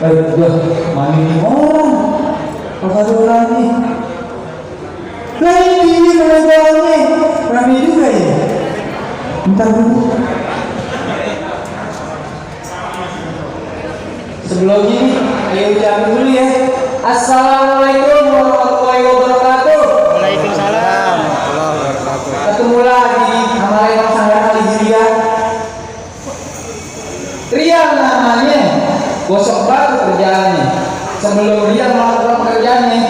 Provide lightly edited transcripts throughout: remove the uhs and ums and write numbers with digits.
Mami orang apa orang nih? Lain ini menegangnya, rame juga ya. Bentar dulu. Sebelum ini, ayo ucapin dulu ya. Assalamualaikum warahmatullahi wabarakatuh. Waalaikumsalam. Ketemu lagi sama Lewat Sanggar Alizia. Ria namanya, gosok batu kerjaannya. Sebelum dia melakukan pekerjaannya,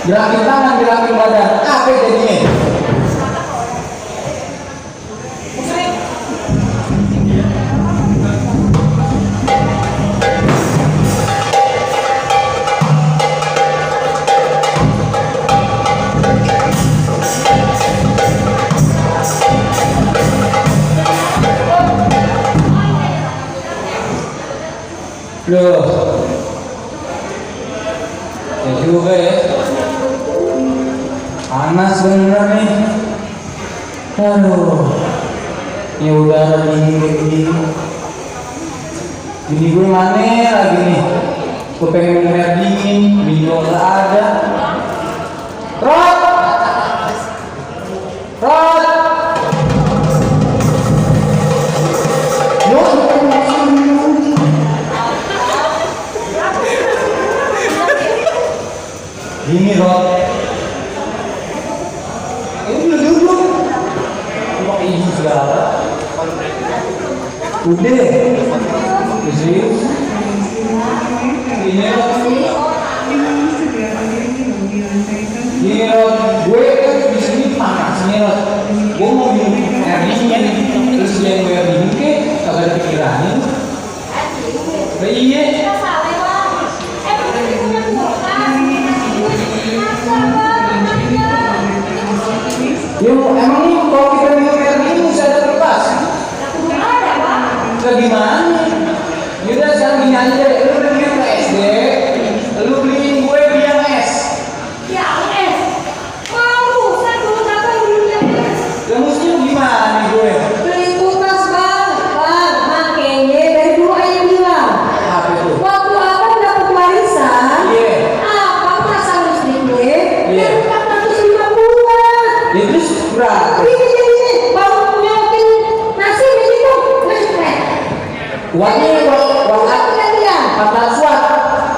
gerakin tangan, gerakin badan. Apa jadinya? Loh, ya juga ya. Panas beneran nih. Aduh, ya udara dingin kayak gini. Bini gue mana lagi nih? Gue pengen minum air dingin, bini gue gak ada. Rod! Rod! Gini Rod, ini udah duduk, pakai izin segala. Udah, serius. Gini Rod, gue kan di sini panas nih Rod. Gue mau minum air dingin, terus dia yang air dingin ke, kagak ada pikirannya. Iya. Yo, emang nih kalau kita minum air dingin bisa ada kertas? Ada, Pak. Ke gimana? Yaudah sekarang gini aja deh, lu udah minum ke SD, lu beliin gue biang es. Ya, es. Mau, saya dulu kata belinya es. Ya mestinya gimana nih gue? Beli kulkas, Bang. Bang, makanya dari dulu ayah bilang. Apa itu? Waktu abang dapat warisan, Iya. abang pasang listriknya, Iya. dan 450-an. Ya terus berapa? Ini jadinya, bang nyokin nasi di situ, nggak Uangnya uang 400 watt.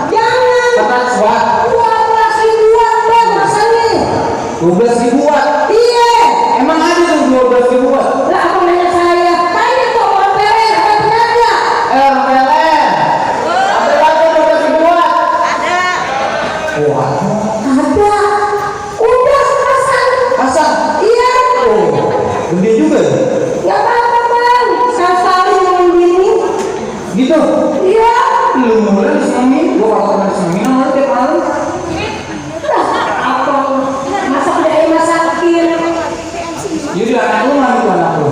Jangan. 400 watt. 12.000-an, Bang, masanya. 12.000 watt. Iya. Emang ada tuh 12.000 watt? Lah, abang nanya saya, tanya tuh orang PLN, apa punya ada? Orang PLN. Ada lagi 12.000 watt. Ada. Wah, Ada. Udah pasang. pasang. Iya. Oh, gede juga. Ya apa-apa, Bang. Sekali dengan bini. Gitu. Iya. Lu mulai disenengin, gua kalau pernah disenengin sama lu tiap malam. Lah, abang masak dari masakin. Jadi anak lu mana tuh anak lu?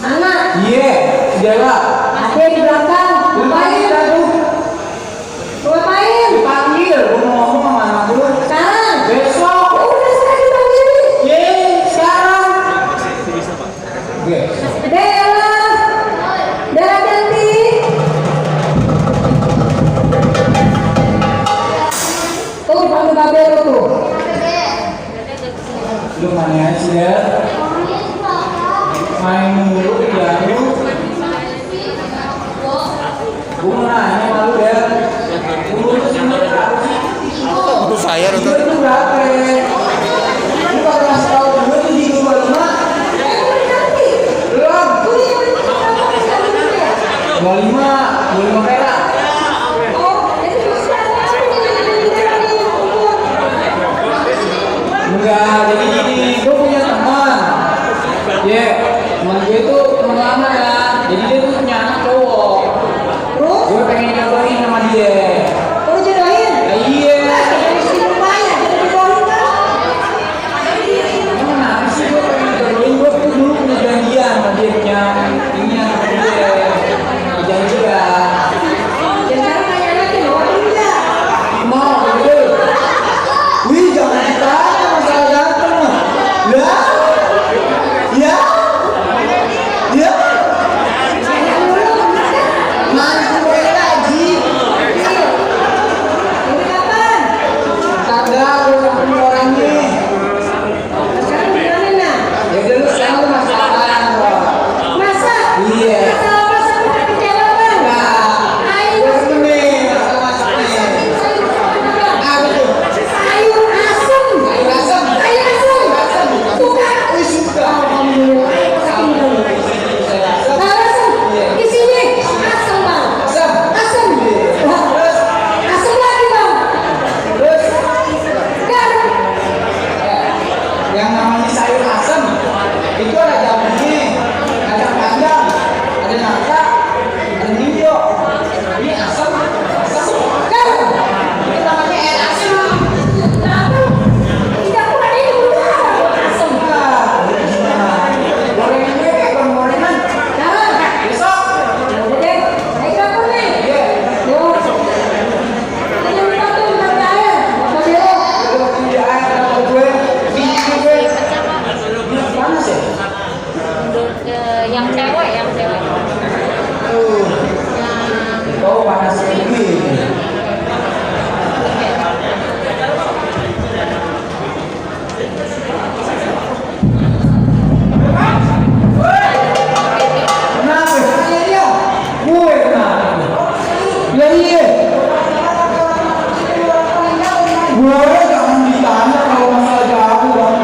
Anak. Iya, segala. Ada di belakang. Lu panggil Ngapain? dah tuh. Ngapain? Dipanggil, gua mau ngomong sama anak lu. Sekarang. Besok. Ya udah sekarang dipanggil. Yeay, sekarang. Oke. Dela. Dela cantik. Tuh panggil babe lu tuh. Lu mana sih ya? Main mulu ya lu. Gua mau nanya sama lu ya. Umur lu sebenarnya berapa sih? Itu saya Itu berapa? Lu kalau ngasih tau gue tuh di 25. Belum. 25 perak. Enggak, jadi gini, gue punya teman. Ya, teman gue tuh teman lama ya. Jadi dia tuh punya anak cowok. Gue pengen nyobain sama dia. Ya iya. Emang kenapa sih gue pengen nyobain? Gue tuh dulu punya janjian sama dia punya ini sama dia. Janjian. Mau gitu. Wih, jangan ditanya masalah ganteng mah. Lah? Ya? Ya? Mana gue lagi? cowok panas kayak gini. Kenapa? Tanya dia. Gue kenapa? Ya iya. Gue jangan ditanya kalau masalah jago bang.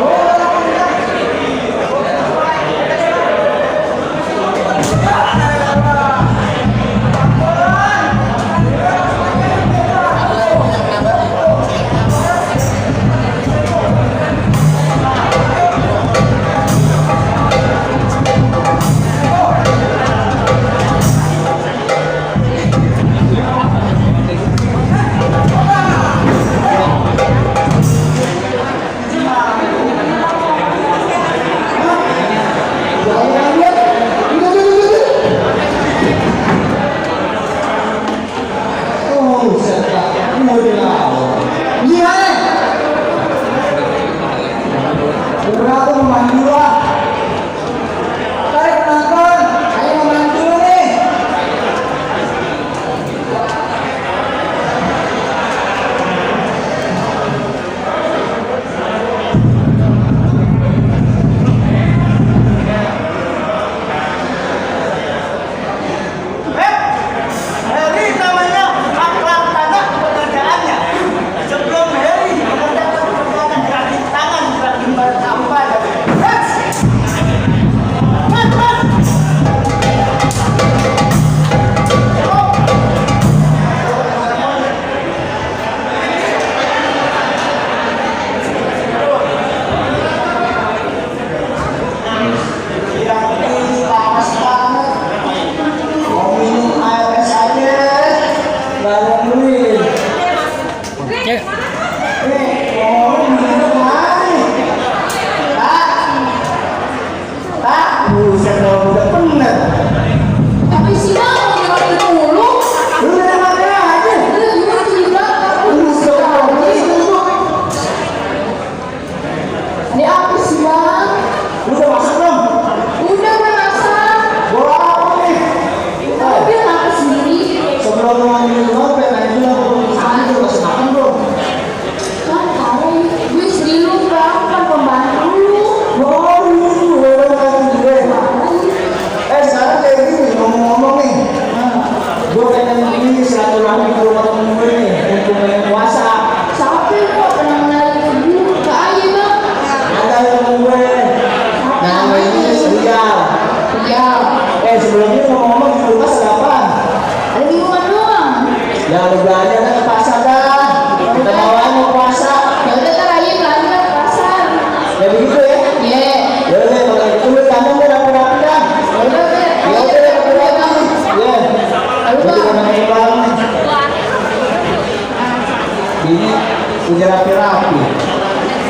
Punya rapi-rapi.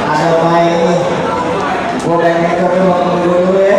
Ada apa ini? Gue pengen ke rumah dulu ya.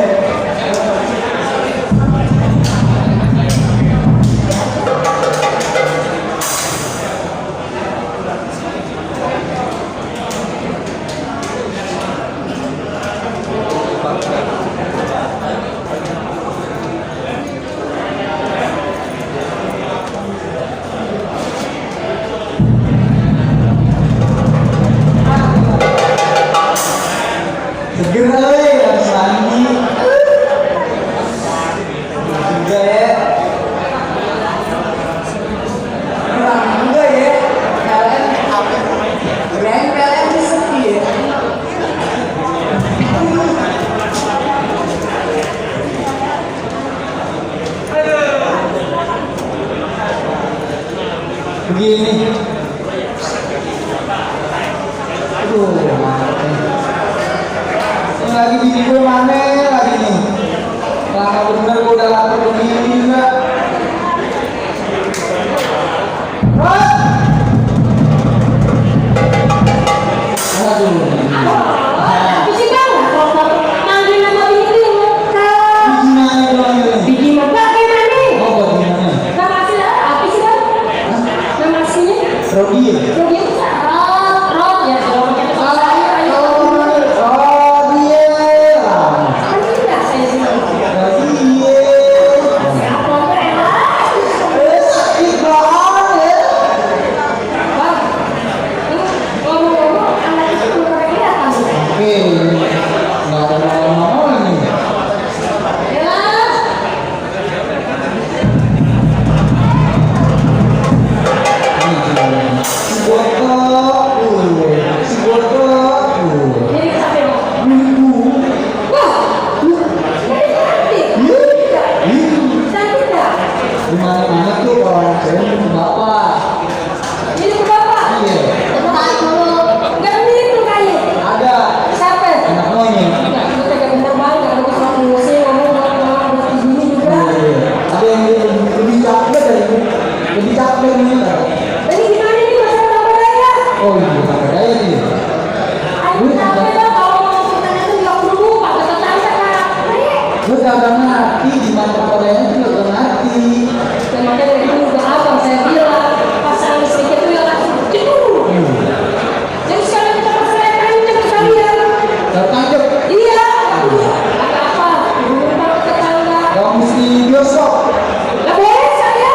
Begini. Aduh, ini lagi bini gue mana lagi nih? Lama bener gue udah lapar begini juga. Jadi gimana nih masalah tambah daya? Oh iya, tambah daya nih. Ayo capek dah kalau mau kita itu nggak perlu pakai tetangga kan? Gue kagak ngerti gimana tambah dayanya tuh kagak ngerti. Dan makanya dari dulu udah abang saya bilang pasang listrik itu yang langsung ceduh. Jadi sekarang kita pasang tancap sekalian. Tertancap. Iya. Ada apa? Dulu pakai tetangga. Gak mesti bioskop. Lah boleh saya?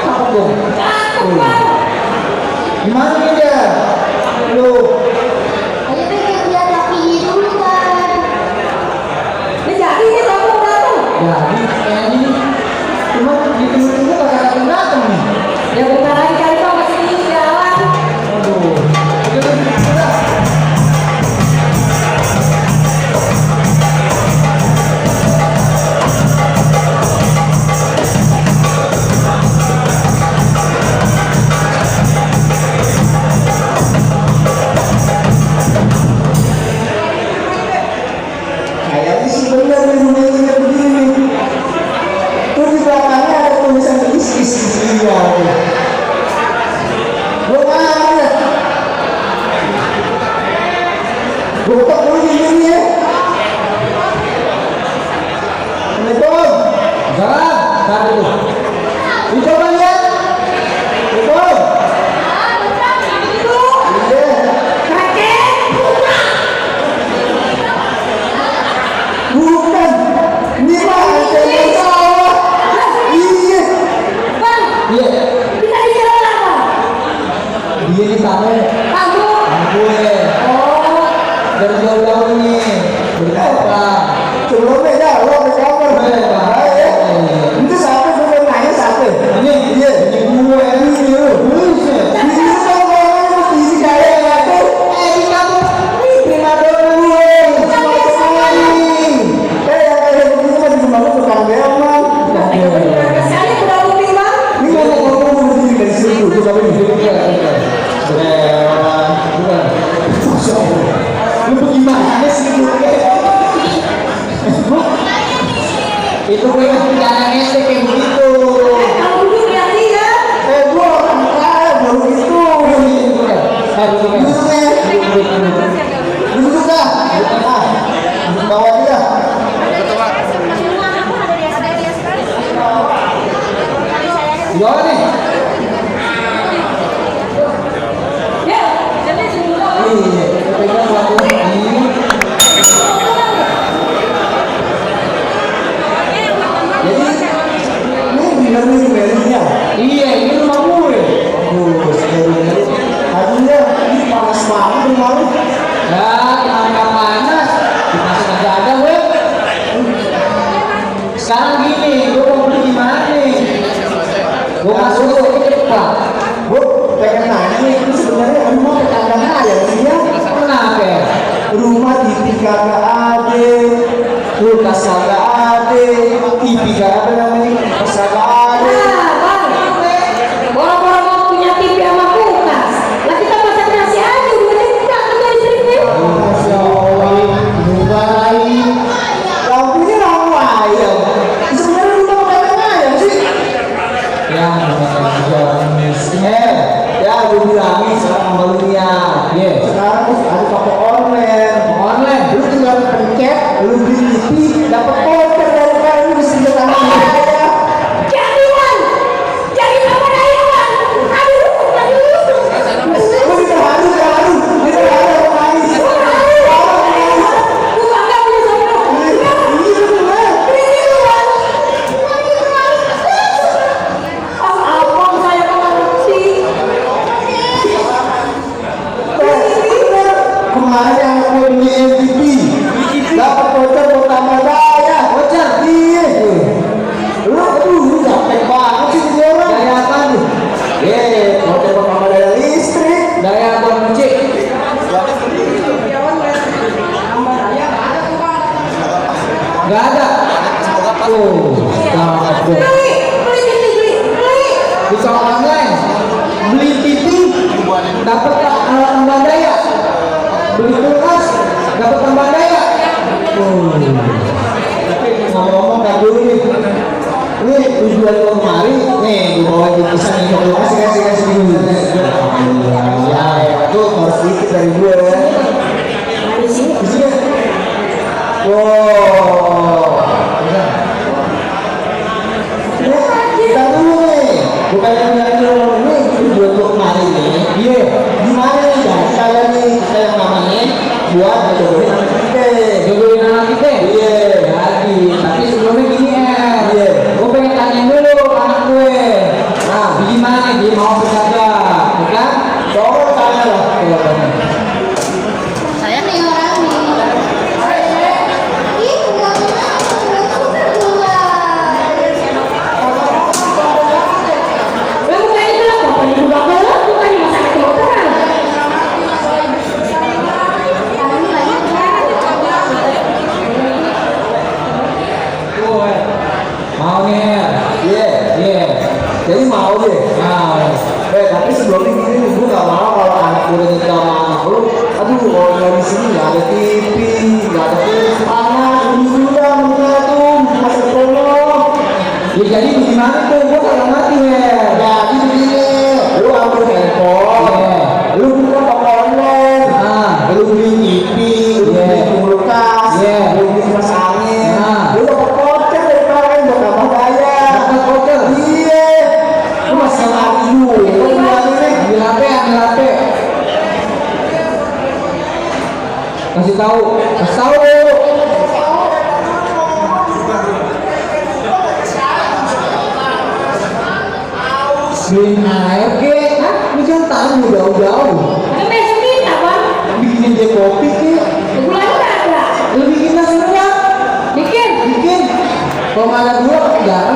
Apa dong? Cakep bang. Gimana nih dia? Lu Ayo deh lihat laki dulu kan. Ini jadi nih kamu datang. jadi kayak gini. Cuma ditunggu-tunggu kagak datang nih. Ya bentar lagi kali kau masih di jalan. Aduh. Udah. Kayaknya sih benar nih rumah ini kayak begini. Terus di belakangnya ada tulisan is iya. Gue mana ya? Gue tak dulu di sini ya. Assalamualaikum. Jalan. Tadi dulu. Dicoba lihat. Assalamualaikum. Iya. Bukan. Ini mah antennya sawah. Iya. Iya. Kita di jalan apa? Dia nih tamu. Kamu. Gue. Oh. Dari jauh-jauh nih. Berapa? Sebelumnya ya, lo ke kamar. Itu siapa gue nanya siapa? Ini Iya. gue. Iya. Buset. Ini kan orang isi kayak gitu. Di kamu. Prima dona gue. Kayak begitu mah di rumah tukang bemal. Saya udah lebih bang. Ini ngomong-ngomong begini dari situ. Coba ini. Bukan. Masya Allah. Lu bagaimana sih lu? Itu gue anak SD kayak begitu. Kalau dulu lihat-lihat. Gua orang kaya baru gitu. Duduk dah. Duduk bawah dia. Gimana nih? Ya, jadi semua. Iya, pegang lagu ini. Ini bener nih belinya. Iya, ini rumah gue. Artinya ini panas banget rumah lu. Ya, kenapa panas? Dipasang aja ada gue. Sekarang gini, gue mau beli gimana nih? Gue masuk ke depan. Gue pengen nanya nih, ini sebenarnya rumah tetangga kaya sih ya? Kenapa? Rumah TV kagak ada, kulkas kagak ada, TV kagak apa namanya, kulkas kagak ada. Nah, bang. Orang-orang mau punya TV sama kulkas. Lah kita masak nasi aja udah cepat kan listriknya. Masya Allah, baik. Lampunya lampu ayam. Sebenarnya rumah kagak ayam sih. Ya, orang miskin. Ya, gue bilangin sekarang sama lu ya. Iya. Sekarang ada toko online. Online. Lu tinggal pencet, lu beli TV, dapat voucher dari kan lu bisa jalan aja. Jadi bang, jadi apa daya bang? Aduh, Lu diterharu, diterharu apa lagi? Gue bangga punya saudara. Ini bener. Abang saya nggak ngerti. Kemarin yang aku beli MTV, dapat voucher buat tambah daya. Voucher? Iya. Lu capek banget sih jadi orang. Daya apa nih? Voucher buat tambah daya listrik. Daya bonci. Gak ada. Tuh, gawat tuh. Beli. Bisa online. Beli TV, dapat tambah daya. Beli kulkas, dapat tambah daya. Tapi ngomong-ngomong tak dulu nih. Ini tujuan gua kemari, nih gua bawa bingkisan nih, kasih dulu. jawabannya. Saya nih orang nih. Ih, enggak berdua. Lah bukan itu lah, pokoknya juga belum, bukan masalah kedokteran. Mau nih. Iya. Iya. Jadi mau deh. Mau. Tapi sebelumnya gini nih, gue gak mau kalau anak gue udah nikah sama anak lu. Aduh, kalau di sini gak ada TV, gak ada TV panas, dulu dah menurut tuh masa promo. Ya jadi gimana tuh? Gua kalau mati ya. Jadi begini, lu ambil handphone, Iya. lu buka toko online, lu beli TV, lu Iya. beli kulkas, Iya. lu beli kipas angin, Nah. lu dapat voucher dari kemarin buat tambah gaya. Dapat voucher? Iya. Lu masih lagi lu, lu bilang ini. Ambil HP, ambil HP. Kasih tahu. Beliin air ke? Ini kan tamu jauh-jauh. Kan besok kita, Bang. Bikinin dia kopi ke? Bulan ada. Lu bikin nasi enggak? Bikin. Bikin. Kalau nggak ada gula pakai garam.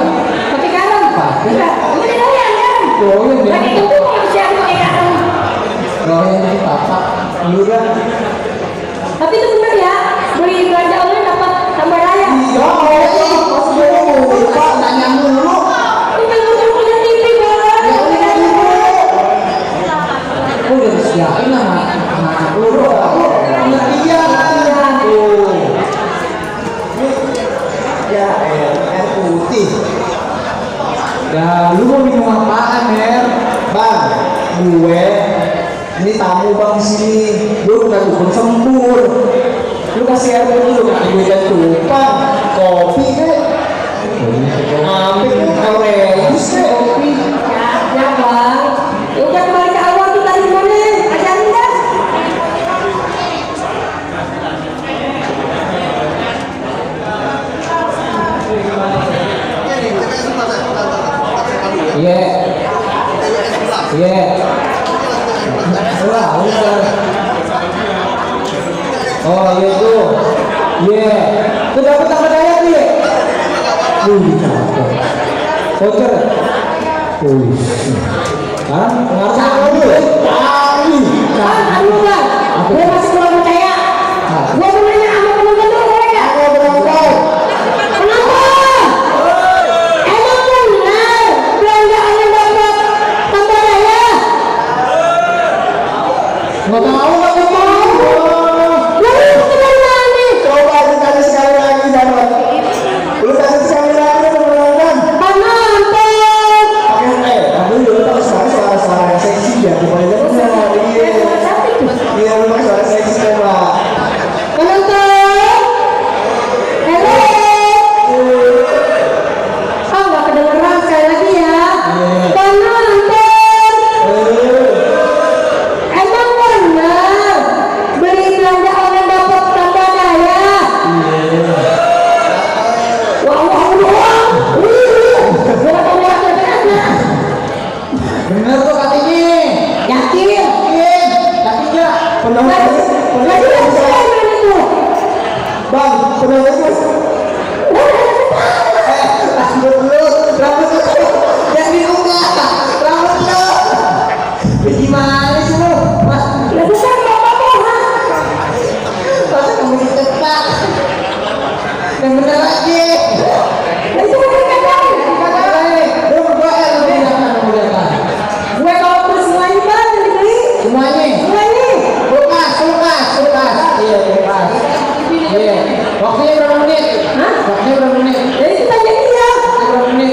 Pakai garam. Pakai. Enggak, ini doyan kan? Doyan, ya. Kan itu tuh kalau siapa pakai garam. Doyan dari papa. Dulu kan. Tapi itu benar ya, beli belanja online dapat tambah raya. Ya Allah, masuk dulu, Pak, nanya mulu. Tinggal punya TV Bang. Aku udah disiapin sama anak lu. Iya, iya. Tuh. Ya, air putih. Ya, lu mau minum apaan, Mer? Bang, gue ini tamu bang di sini. Gue bukan dukun sempur. Lu kasih air putih lu kan gue dan cupang, kopi ke, ambil ke, Aurelius ke, kopi. Ya Bang. Ya udah kembali ke awal kita di mana? Ajarin dah. Iya. Iya. Udah. Oh iya tuh. Iya. Tuh dapat tambah daya tuh ya. Voucher. Kan ngarang lagi ya. Bang, aduh Bang. Gue masih kurang percaya. Gue mau nanya sama temen-temen tuh mereka. Kenapa? Emang benar belanja online dapat tambah raya? Nggak tahu nggak mau. Lalu itu dari mana? Coba lu kasih sekali lagi sama. Lu kasih sekali lagi teman-teman. Penonton. Tapi lu pakai suara yang seksi ya, gimana dengar? Iya, lu pakai suara seksi coba. Penonton. Halo. Oh, nggak kedengeran sekali lagi ya. Penonton. Emang benar beli belanja online dapat tambah daya? Wah, doang. Berapa banyak ternyata? Bener tuh katanya. Yakin? Yakin nggak? Lagi mana itu? Bang, pernah lihat rambut lu, Yang dibuka. Rambut lo. Gimana sih lu? Mas, Lah besar apa-apa. masa kamu dicetak? Yang bener lagi. Lah itu kan kadang. Lu berdua ya, lu bilang. Gue kalau beli semuanya Bang, yang dibeli. Semuanya. Semuanya. Kulkas. Iya, kulkas. Iya. Waktunya berapa menit? Hah? Waktunya berapa menit? Jadi kita jadi dia. Berapa menit?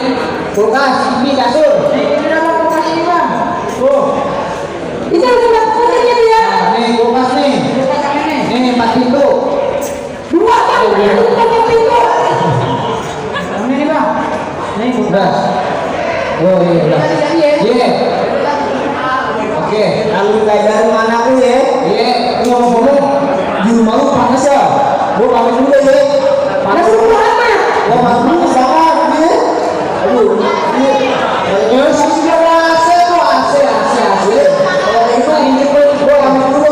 Kulkas, ini kasur. Ini berapa kulkas ini, Bang? Tuh. Itu harus dapatnya dia. Nah, nih kulkas nih. Nih 4 pintu. Dua Bang, itu pakai pintu. Yang ini, Bang. Nih kulkas. Oh iya, udah. Iya. Oke. kalau kayak dari mana aku ya? Iya. Ngomong-ngomong, di rumah lu panas ya? Gua pamit dulu ya. Lah suruh amat. Gua panas banget ya. Aduh, ini. Sini AC kok, AC. Kalau kayak gitu, ini gua pamit dulu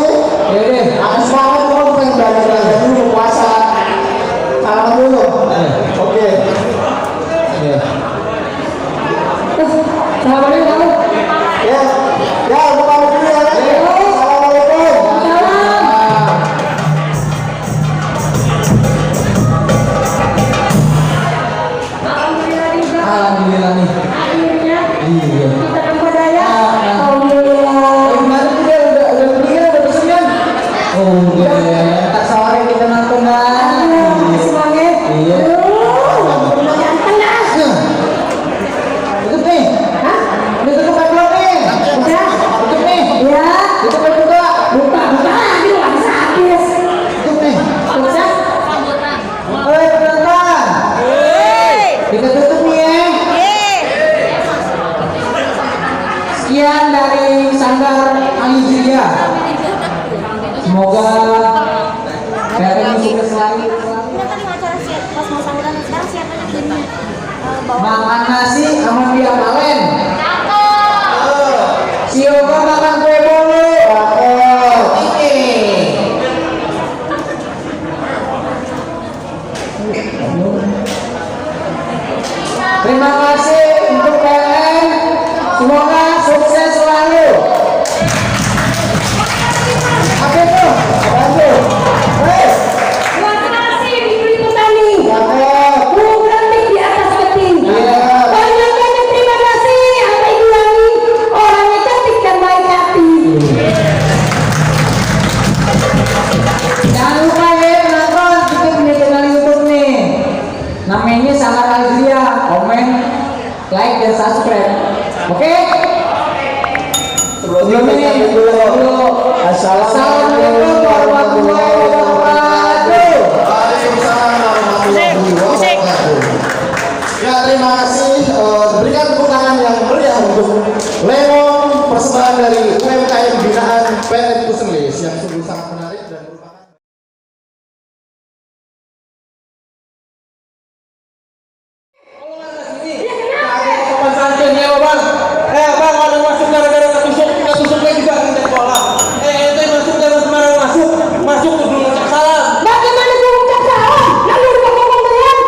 Ya, aku pamit dulu ya. Assalamualaikum. Alhamdulillah juga. Alhamdulillah nih. Akhirnya Iya. kita nambah daya. Ah. Alhamdulillah. Kemarin juga udah pergi kan, udah pesen kan? Oh udah ya. Tak sore kita nonton kan. Makasih banget. Iya. Udah ganteng dah. Tutup nih. Hah? Udah tutup padlock nih. Udah? Tutup nih. Ya. Tutup juga. Buka lagi lu habis habis. Tutup nih. Bisa? Oi penonton. Kita tutup nih ya. Sekian dari Sanggar Alijria. Semoga kalian sukses selalu. Kita tadi acara siap pas mau sambutan sekarang siapanya timnya bawa Makan nasi sama dia Valen. Si Yoga makan kue bolu. Ini. Terima kasih untuk kalian. Semoga sukses selalu. Apa itu? Apa itu? Hei, Terima kasih Diberi Petani. Cakep. Berhenti di atas peti. Iya. Banyak-banyak terima kasih apa Ibu Lani. Orangnya cantik dan baik hati. jangan lupa ya penonton, kita punya channel YouTube nih. Namanya Sanggar Alijria. Komen, like dan subscribe. Oke? Sebelum ini dulu. Assalamualaikum warahmatullahi wabarakatuh. Waalaikumsalam warahmatullahi wabarakatuh. Ya, terima kasih. Berikan tepuk tangan yang meriah untuk Lemon, persembahan dari UMKM binaan PN Kusenglis yang sungguh sangat menarik dan merupakan Sopan santun ya bang. Bang ada masuk gara-gara ketusuk juga di sekolah. Ente masuk jangan sembarang masuk tuh belum ucap salam. Bagaimana gue ucap salam? Lalu lu ngomong dengan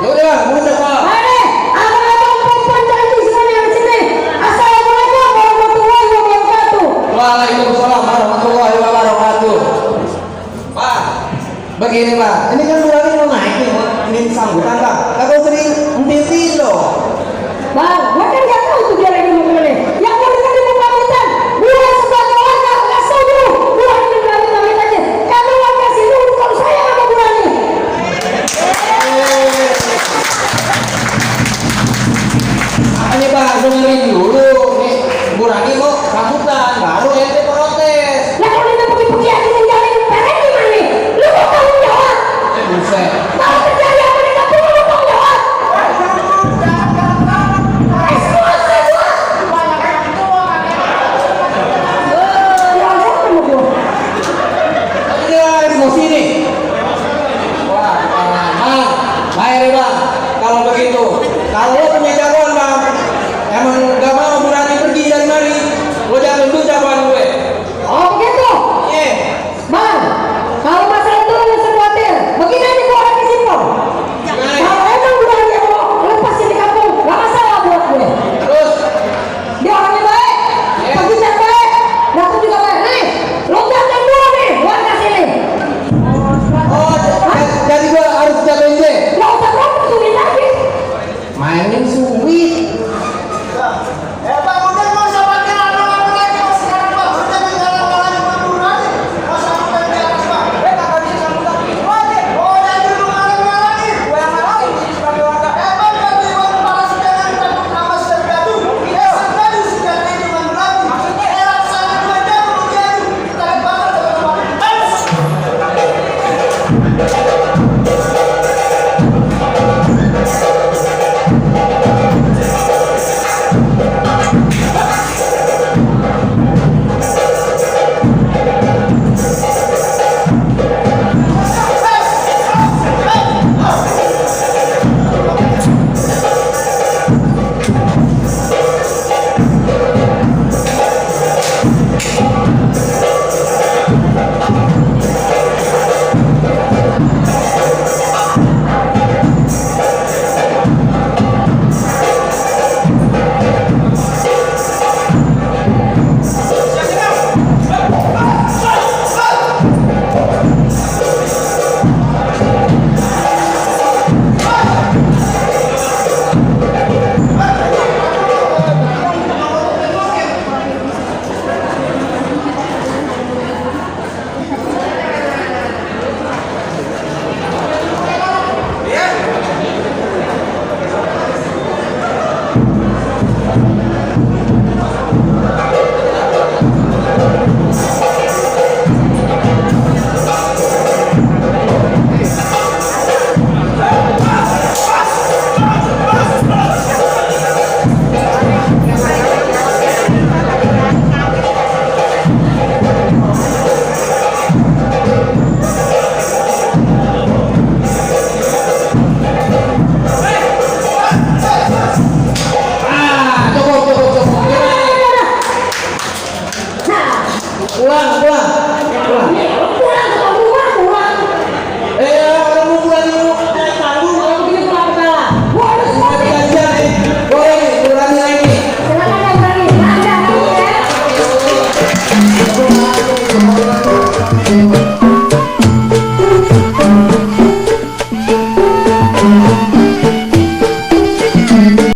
Ya udah bang, mau ucap salam. Mari, abang-abang perempuan cantik semuanya di sini. Assalamualaikum warahmatullahi wabarakatuh. Waalaikumsalam warahmatullahi wabarakatuh. Pak, begini pak, ini kan bulan ini mau naik nih, ini sambutan pak. Kagak sering henti loh. Bang, gua kan nggak tahu tuh dia lagi mau kemana. Yang mau dengar itu pamitan. Gua sebagai warga nggak tahu dulu. Gua ini pamit aja. Kamu warga sini kalau saya sama Bu Rani. Makanya bang, dengerin dulu. Nih, Bu Rani mau sambutan, baru ente protes. Lah kalau kita pergi-pergi aja ninggalin PRN gimana? Lu mau tanggung jawab? Buset. Kalau terjadi apa di kampung lu tanggung jawab? Ini emosi nih. Wah, bang, baik bang. Kalau begitu, kalau lo punya jagoan bang, emang gak mau Bu Rani pergi dari mari, lo jangan dulu jagoan gue. Oh begitu? Iya. Bang, kalau masalah itu nggak usah khawatir. Begini aja gua orangnya Pulang. Pulang ke rumah, pulang. Orang mau pulang yuk. Malu. Kalau begini pulang ke bawah. Gua harus Mau pengajian nih. Boleh nih, kurangin lagi. silakan yang berani. Anda kamu ya.